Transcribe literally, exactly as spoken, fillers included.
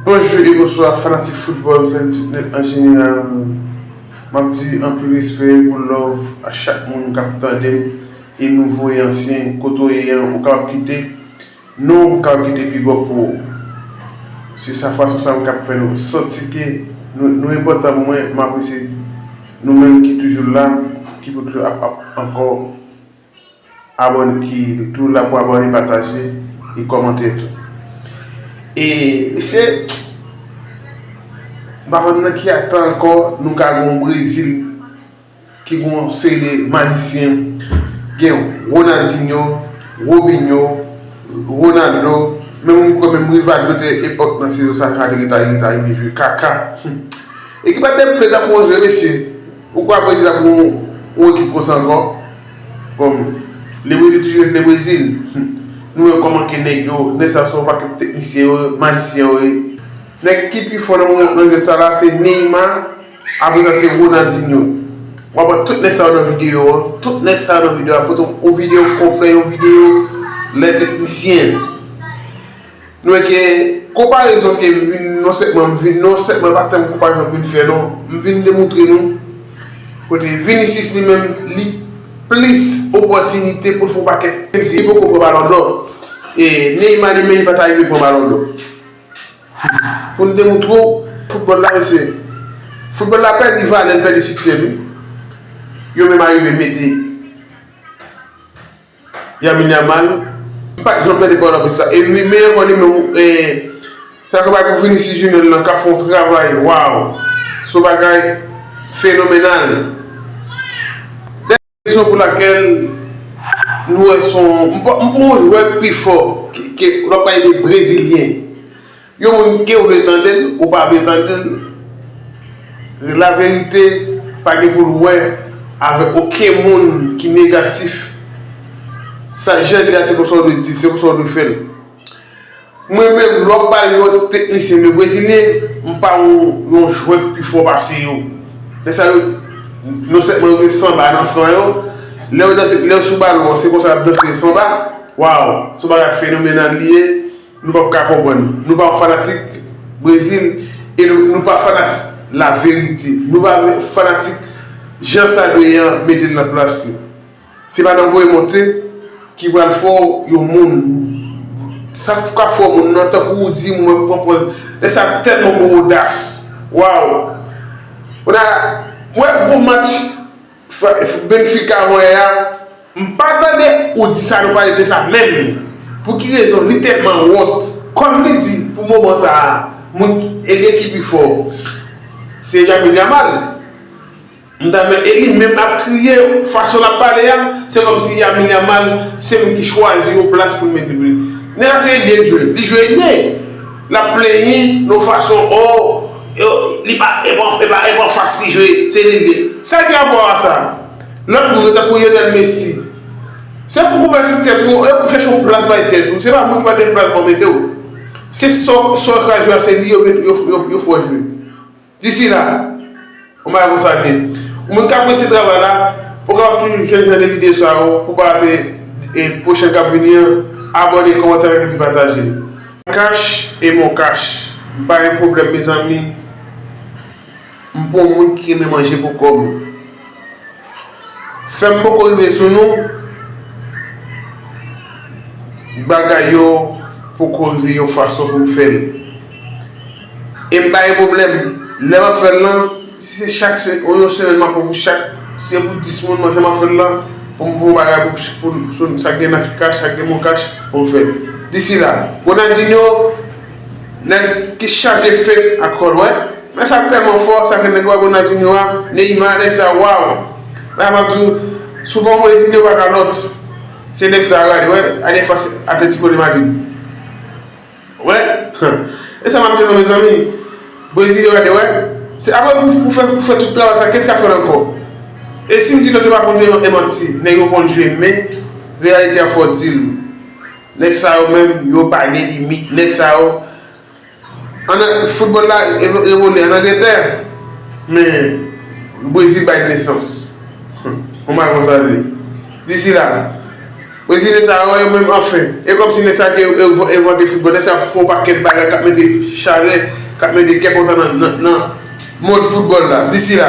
Bonjou e bonswa fanatik foutbòl, zanmi pitit nèt an jeneral. M ap di anpil respè, anpil love a chak moun k ap tande m, e nouvo e ansyen, kote w ye an, ou kapab kite non, ou kapab kite big up pou ou. Se sa, fason sa m k ap fè nou santi ke nou, nou enpòtan pou mwen, m apresye nou menm ki toujou la, ki pou toujou ap, ap ankò abòne, ki tou la pou abòne, pataje e kòmante tou. E mesye, m pa konn nan ki atan ankò nou ka gen yon Brezil ki gen yon seri de majisyen, gen Ronaldinho, Robinho, Ronaldo, menm ou kwè menm Rivaldo te epòk nan sezon sa, Rivaldo ki ta, ki ta rive jwe kaka. Ekip la te ple tankou yon zwe, mesye. Ou kwè Brezil ap gen yon, yon ekip konsa ankò? Bon, le Brezil toujou ret le Brezil. Nou wè kòman ke nèg yo, nèg sa se yon pakèt teknisyen yo, majisyen yo ye. Nèg ki pi fò nan moman nan jwèt sa la, se Neymar, apre sa se Ronaldinho. W ap wè tout nèg sa yo nan videyo an, tout nèg sa yo nan videyo an, pote yon videyo konplè, yon videyo lè teknisyen. Nou wè ke konparezon ke m vin non sèlman, m vin non sèlman, pa tèm konparezon m vin fè non. M vin demontre nou kote Vinicius li menm li plis opòtinite pou l fè yon pakèt, menm si li poko pran balon dò. E Neymar li menm li pa ta rive pran balon dò. Pou n demontre w, foutbòl la, mesye. Foutbòl la pèdi valè l, pèdi siksè l wi. Yo menm arive mete Yamin Yamal, m pa t janm tande pawòl anpil sa. E li, meyè gòl li menm, e, sa k ap bay pou Vinicius Junior lan k ap fè yon travay, waw! Se yon bagay fenomenal. Rezon pou lakèl nou wè se yon, m pa, m pa yon jwè k pi fò ke, ke lè w ap pale de Brezilyen. Yon moun ke w vle tande l, ou pa vle tande l, laverite pa gen pou l wè avèk okenn moun ki negatif. Sa jan l ye a, se konsa w dwe di, se konsa w dwe fè l. Mwen menm, lè w ap pale yon teknisyen de brezilyen, m pa yon, yon jwè k pi fò pase yo. Nèg sa yo, non sèlman yo gen sanba nan san yo, lè yo danse, lè yo sou balon an, se konsa y ap danse sanba. Waw, se yon bagay fenomenal li ye. Nou p ap ka konprann. Nou pa yon fanatik Brezil e nou, nou pa fanatik laverite. Nou pa fanatik jan sa dwe ye an, mete l nan plas li. Se pa nan voye monte ki pral fè w yon moun. Sa k ka fè w moun nan, tankou w di, mwen pran pòz. Nèg sa tèlman gen odas. Waw! Kounye a, mwen bon match Benfica avan yè a, m pa tande ou di sa, nou pale de sa menm. Pou ki rezon? Li tèlman wont. Kòm li di, pou moman sa a, moun, elye ki pi fò, se Yamin Yamal. M ta men, e li menm ap kriye, fason l ap pale a, se kòmsi Yamin Yamal, se moun ki chwazi yon plas pou l mete li. Nèg la se elye l jwe, li jwe elye. L ap plenyen nan yon fason, o, e, li pa, e pa, e pa, e pa fas li jwe, se li li. Sa gen rapò a sa? Lòt moun yo tankou Lionel Messi. Se pou w ouvè ti tèt ou, e pou chèche yon plas bay tèt ou. Se pa moun ki pa gen plas pou mete w. Se sa w, sa w ka jwe a, se li yo met, yo, yo, yo fè w jwe. D'ici là, ou mare konsa byen. Ou menm k apresye travay la, pou w kapab toujou jwenn jan de videyo sa yo, pou w pa rate, e, pwochen k ap vini an, abòne, kòmante epi pataje. Cash e mon cash. M pa gen pwoblèm, mezanmi. M pa yon moun ki renmen manje pou kòb. Fè m poko rive sou nou, bagay yo poko rive yon fason pou m fè l. E m pa gen pwoblèm. Lè m ap fè l lan, si se chak se, yon semèn m ap pran pou chak, si se pou dis moun manje m ap fè l lan, pou m fè yon bagay pou, pou, sou sa k gen nan kach, sa k gen mon kach, pou m fè l. D'ici là, Ronaldinho, nèg ki chaje fake ak kòl, wè. Men sa tèlman fò, sa fè nèg yo ap Ronaldinho a, Neymar, nèg sa, waw. Men m ap di w, si w pa yon Brezilyen, w pa ka lòt. Se nèg sa, gade, wè, a defans Atletico de Madrid. Wè. E sa m ap di nou, mezanmi. Brezilyen, gade, wè. Se apre pou, pou fè, pou fè tout travay sa, kiyès k ap fè l ankò? E si m di lòt yo pa konn jwe, e manti. Nèg yo konn jwe, men reyalite a fò w di l. Nèg sa yo menm, yo pa gen limit. Nèg sa yo, An, foutbòl la evo-, evole ann Angletè, men Brezil bay nesans. Ou mal konn sa vle. D'ici là, Brezilyen sa yo, yo menm, anfen. E kòmsi nèg sa ki envante foutbòl, nèg sa fè yon pakèt bagay k ap mete chalè, k ap mete kè kontan nan, nan, nan mond foutbòl la. D'ici là,